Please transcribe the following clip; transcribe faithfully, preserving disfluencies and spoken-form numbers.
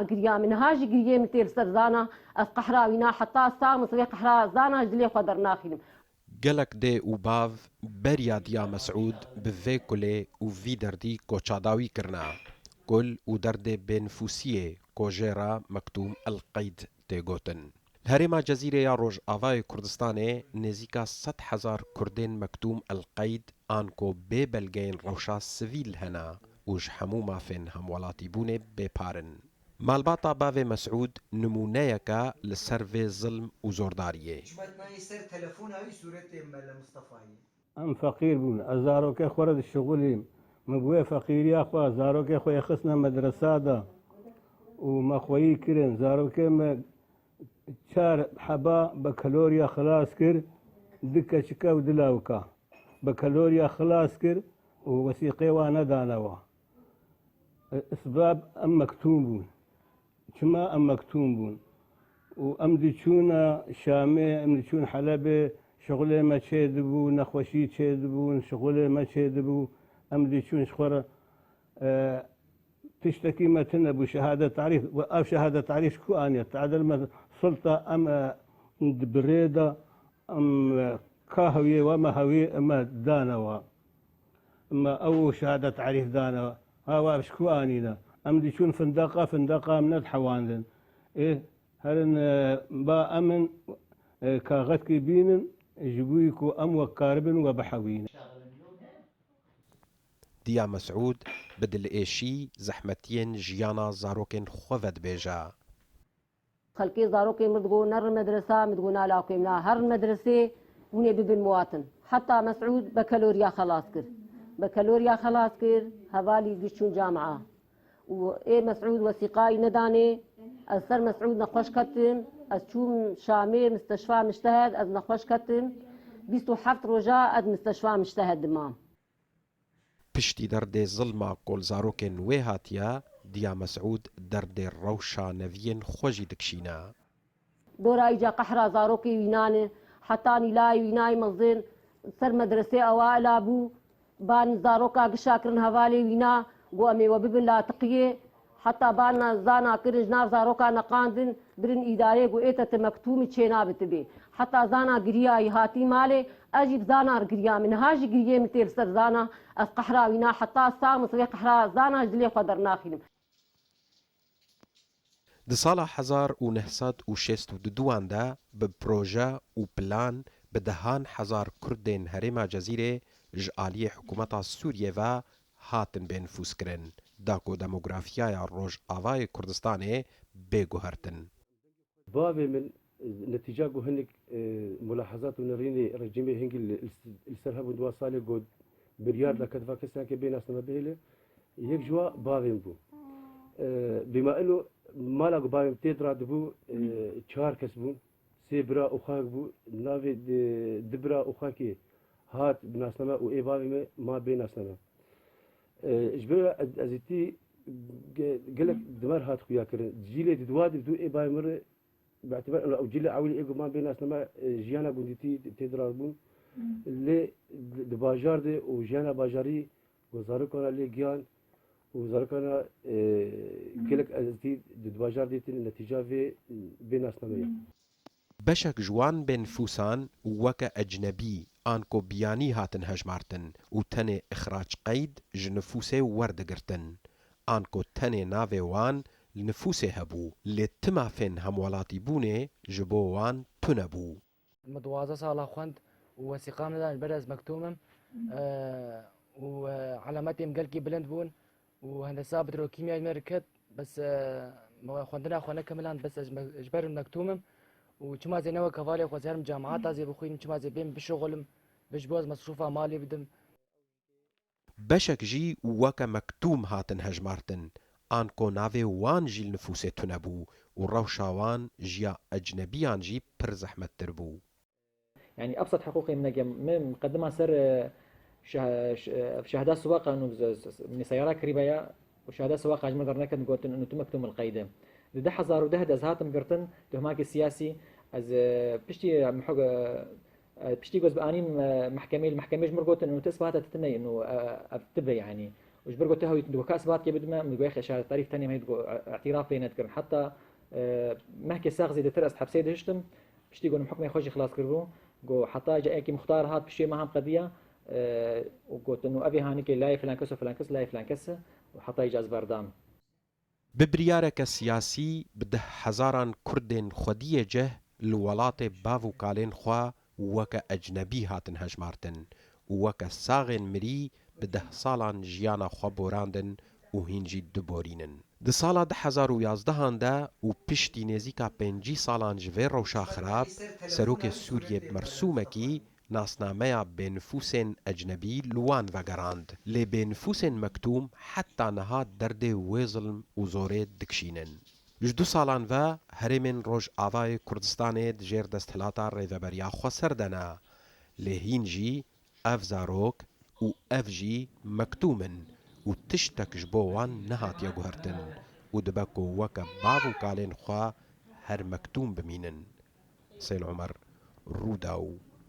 Girya min, niha jî giriyê min tê li ser Zana. Ez qehra wîna heta sax min, sibê qehra Zana ji dilê xwe dernaxînim. Gelek dê û bav beriya Diya Mesûd bi vê kulê û vî derdî koça dawî kirine. Kul û derdê bênifûsiyê ku jê re Mektûm El Qeyd tê gotin. Li herêma Cezîrê ya Rojavayê Kurdistanê nêzîka sed hezar Kurdên Mektûm El Qeyd an ku bê belgeyên rewşa sivîl hene û ji hemû mafên hemwelatîbûnê bêpar in. Malbata bavê Mesûd nimûneyeke li ser vê zilm û zordariyê. Çima tu nayê ser telefona wî sûretê Mele Mistefayê? Em feqîr bûn. Ez zarokê xwe re dişixulîm. Min bi wê feqîriya xwe zarokê xwe yê xistine medresa de û me xweyî kirin. Zarokê me çar heba bekaloriya xilas kir, du keçike û du lawika. Bekaloriya xilas kir û wesîqê wan nedane we. Isbab em mektûm bûn. Çima em mektûm bûn? Û em diçûna Şamê, em diçûn Helebê, şixulê me çêdibû, nexweşî çêdibûn, şixulê me çêdibû, em diçûn ji xwe re, e, tiştekî me tune bû, şehadet tarîf. Û ev şehadet tarîf ji ku aniye? Tadil me sulta em, e, di birê de, em, e, ka hewiyê we me hewiyê me dane we. Me ew şehadet tarîf dane we. Ha we ev ji ku anîne? Em diçûn findeqa, findeqa em nedihewandin. Ê, herin, e, ba em in, e, kaxetkî bînin, ji bo ku em we karibin we bihewînin. Diya Mesûd bi dilêşî zehmetiyên jiyana zarokên xwe vedibêje. Xelkê zarokên min digot, nerin medresa, min digot, na lawikê min, herin medresê, hûn ê bibin muwatin. Heta Mesûd bekaloriya xelas kir. Bekaloriya xelas kir, hevalî giş çûn camia. Û ê Mesûd wesîqa wî nedanê, ez ser Mesûd nexweş ketim, ez çûm Şamê, misteşfa Miştehed, ez nexweş ketim. Bîst û heft roja ez misteşfa Miştehed dimam. Piştî derdê zilma ku li zarokên wê hatiye, Diya Mesûd derdê rewşa neviyên xwe jî dikişîne. Dora îca qehra zarokê wînan e, heta nîlayê wînayê mezin ser medresê ewaila bû, ban zaroka gişa kirin hevalê wîna, got, em ê we bibin latiqiyê. Heta bana zana kirin, ji nav zaroka neqandin, birin îdarê, got, ê te ti mektûmî çênabe ti bê. Heta zana giriyayî hatî malê, ez jî bi zana re giriya min. Niha jî giriyê min tê li ser zana, ez qehra wîna heta sax min, sibê qehra zana ji dilê xwe dernaxînim. Di sala hezar û neh sed û şêst û duduan de bi proje û plan bi dehan hezar Kurdên herêma Cezîrê ji aliyê hikûmeta Sûriyê ve hatin bênifûs kirin, da ku demografiyaya Rojavayê Kurdistanê bê guhertin. Bavê min, e, netîca ku hinek, e, mulahezat û nerînê rejîmê hingî li, li, li ser hebûn di wan salê ku biryar da ketifa kesanekê bê nasname bihêle, yek ji wan bavê min bû. E, bîma ino mala ku bavê min tê de radibû, e, çar kes bûn. Sê bira û xak bû, navê di, di bira û xakê hat bi nasname û ê bavê me ma bê nasname. E, ji ber ez, ez îtî ge-, gelek dimer hat xuya kirin. Cîlê di dua di dû ê bavê min re, bi îtibar ew cîlê ewilî ê ku ma bê nasname, e, jiyana gundîtî tê de radibûn. Lê di, di bajar de û jiyana bajarî ku zarokana lê giyan û zarokana, e, gelek ez îtî di, di bajar de tînin netîca vê bê nasnameyê. Beşek ji wan bênifûsan weke ecnebî an ku biyanî hatin hejmartin û tenê îxrac qeyd ji nifûsê werdigirtin, an ku tenê navê wan li nifûsê hebû, lê ti mafên hemwelatîbûnê ji bo wan tune bû. Min duwazdeh sala xwend û wesîqa min nedan, ji ber ez mektûm im, e, û, e, elemetê min gelkî bilind bûn. û hendesa petrokîmyayê me re ket, bes, e, me xwendina xwe nekemiland, bes ez me-, ji ber mektûm im û çima zê ne wek hevalê xwe, ez herim camata zê bixwînim, çima zê bêm bişuxulim, bi ji bo ez mesrûfa malê bidim. Beşek jî weke mektûm hatin hejmartin, an ku navê wan jî li nifûsê tune bû û rewşa wan ji ya ecnebiyan jî pir zehmettir bû. Yanî ebsat hiqûqê min e, min miqedima ser, e, şe-, şe-, şehda siwaqa û z-, z-, z-, min seyara kirîbaya û şehda siwaqa ji min derneketin, gotin û tu mektûm el qeyde. Di du hezar û deh de ez hatim girtin, tohmakê siyasî, ez, e, piştî, e, mihug-, e, e, piştî ku ez bi anîn, e, mehkemê, li mehkemê ji min gotin û tu isbata te tune ye û, e, ev tu be yanî. Ji ber ku te hewît digo kes isbat ke bidime, min digo yek şahid tarîf tenê me digo îtiraf pê nedikirin. Heta, e, mehkê sax zêdetir ez di hepsê dihiştim. Piştî ku min hukmê xwe jî xilas kiribû. Go heta ca yekî muxtar hat piştê me hem qediya, e, û gotin û evê hanikê layê filan kes û filan kes, layê filan kes e û heta îca ez berdam. Bi biryareke siyasî bi deh hezaran Kurdên xwediyê cih li welatê bav û kalên xwe weke ecnebî hatin hejmartin û weke saxên mirî bi deh salan jiyana xwe borandin û hîn jî diborînin. Di sala du hezar û yazdehan de û piştî nêzîka pêncî salan ji vê rewşa xirab, serokê Sûriyê bi mersûmekî nasnameya bênifûsên ecnebî li wan vegerand. Lê bênifûsên Mektûm heta niha derdê wê zilm û zorê dikişînin. Ji du salan ve herêmên Rojavayê Kurdistanê di jêr desthilata Rêveberiya Xweser de ne. Lê hîn jî ev zarok û ev jî Mektûm in û tiştek ji bo wan nehatiye guhertin û dibe ku weke bav û kalên xwe her Mektûm bimînin. Seyl Omer, Rûdaw.